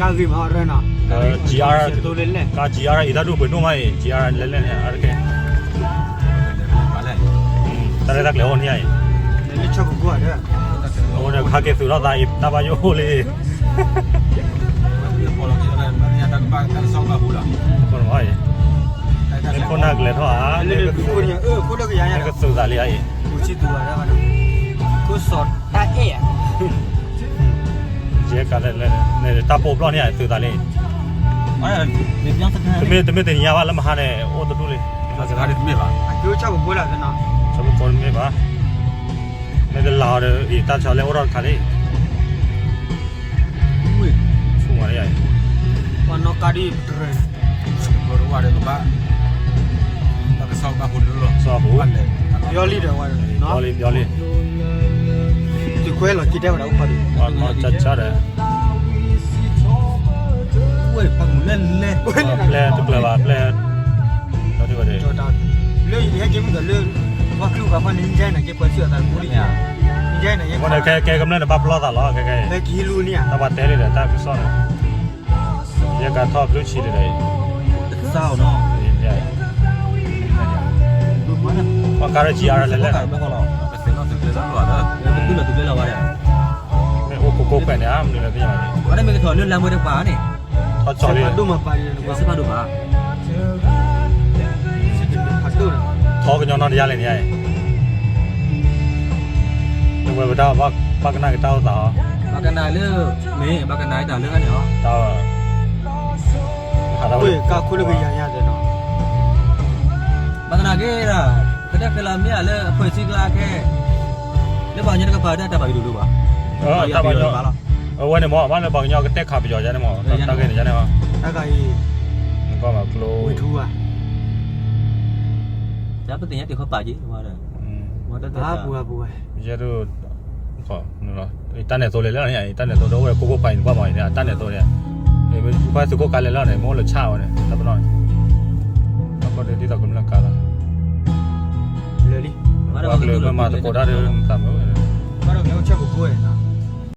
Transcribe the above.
အဂ့ၢ်မးအီၣ်ရၢနီၤ, ကါ GR အံၤတၢ်ဒိၣ်ပှဲၤဒိၣ်မးအံၤ GR လဲၤလဲၣ်န့ၣ် အါတက့ၢ်, တၢ်ရဲၣ်တၢ်ကျဲၤအိၣ်န့ၣ်အံၤ, အိၣ်ဒီးဟးက့ၤသုးထီၣ်သးအံၤ တၢ်ဘၣ်ယိၣ်အိၣ်လံ, မ့ၢ်ခိၣ်နၢ်ကလဲၤထီၣ်ဧါ, မ့ၢ်ကသုးသးလံအံၤ, ယဲကးလဲၣ်န့ၣ် တၢ်ပိာ်ပျီၣ်န့ၣ်အံၤ သုးသးလံ, တမ့ၢ်တနံၤညါဘၣ်လၢမဟါန့ၣ် အိၣ်တဒူၣ်လံ, ဆၣ်ဖိကီၢ်တမ့ၢ်ဘၣ်, မ့ၢ်တလၢအီၤဒီး အံၤတၢ်ဆီလဲအိၣ်ထီၣ်တခါလံ, ဆူၣ်မးလံယၤ, ပှၤနီၣ်ကါဒ်တရၢၣ်, စီၤဟူ, ပျီလံဒီးဝဲ, ပျီလံ, ပျီလံ, သုးခွဲလီၤက့ၤတဲဝဲဒၣ်အိၣ်ခီဒံး, ပှၤနီၣ်ကါဒီး ဝဲပှၤကမူၤလဲၣ်လဲၣ်, ပျဲၢ်တကျၢၤဘၣ် ပျဲၢ်, လၢယဟဲက့ၤမုၢ်ဒီးလၢ ပှၤကလုာ်ဂၤဖီန့ၣ် ယဲန့ၣ်က့ၤပှၤစံၣ်အီၤသးမူလံ, ယဲန့ၣ်ကဲကမျၢၢ်န့ၣ်ဘၣ်ပျီသးလီၤ, ကဲကဲ, တၢ်ပှၤတဲလံဒီးတၢ်ကစီၣ်န့ၣ်, ယဲကးထီၣ်ဖျုဆံးလံဒီး, တကစၢ်အီၤနီၤ, ပှၤကါရၢၣ်ကံအါရၢၣ်လဲၣ်လဲၣ်, မ့ၢ်အိၣ်ကိးကိးခွဲးန့ၣ် မနုၤလဲၣ်သ့ၣ်ညါဘၣ်န့ၣ်, မ့ၢ်အိၣ်ကိးကိးခွဲးန့ၣ် မနုၤလဲၣ်သ့ၣ်ညါဘၣ်န့ၣ်, ထီၣ်ကၠီလံ, ထီၣ်ကညီနီၢ်တယါလဲၣ်န့ၣ်, တဝဲပတၢ်ဘၣ်ကနၣ်က့ၤတၢ်အိၣ်သးအီၤ, ဘၣ်ကနၣ်လၢ, မ့ၢ်ဘၣ်ကနၣ်တၢ်လၢန့ၣ်အီၤ, တၢ်, ကါခိၣ်လၢကယၤယၤသ့ၣ်နီၤ, ဘၣ်သနာ်က့ဒီး, ကတဲဖဲလီၤမ့ၢ်ဧါလၢအဖှဲးစံကျါခဲ, လၢပှၤကညီတကပၤဒၣ်တၢ်ဘၣ်ယိၣ်ဒိၣ်ဒိၣ်ဘၣ်, တၢ်ဘၣ်ယိၣ်, အဝဲန့ၣ်မ့ၢ် ဘၣ်လၢပှၤကညီကတဲခးပယီၤယါန့ၣ်မ့ၢ် တၢ်ဂ့ၢ်န့ၣ်ယါန့ၣ်မ့ၢ်, တၢ်ဂ့ၢ်အံၤ, နကွၢ်မးကျိ, ဝံၤထူဧါ, တၢ်ပသ့ၣ်ညါတ့ၢ်ခီပာ်က့ၤ, ပူၤ, ယဲဒိၣ်, တၢ်နဲၣ်သိလဲၣ်လီၤန့ၣ်, တၢ်နဲၣ်သိဒီးအိၣ်ဝဲကိးကိးခွဲးန့ၣ် နကွၢ်မးအံၤန့ၣ် တၢ်နဲၣ်သိန့ၣ်, ခွဲသုးခိၣ်ကါလဲၣ်လီၤန့ၣ် မ့ၢ်အိၣ်လၢဆၣ်ဝဲန့ၣ် တၢ်ပနီၣ်န့ၣ်, တၢ်ကီဒ်သိးကမျၢၢ်ကါလီၤ, ပှၤကလုာ်မၤသကိးတၢ်ဒီးသးမုာ်ဝဲန့ၣ်, ဘၣ်ဒီးကလဲၤအိၣ်ဆၢပူၤကိးဝဲ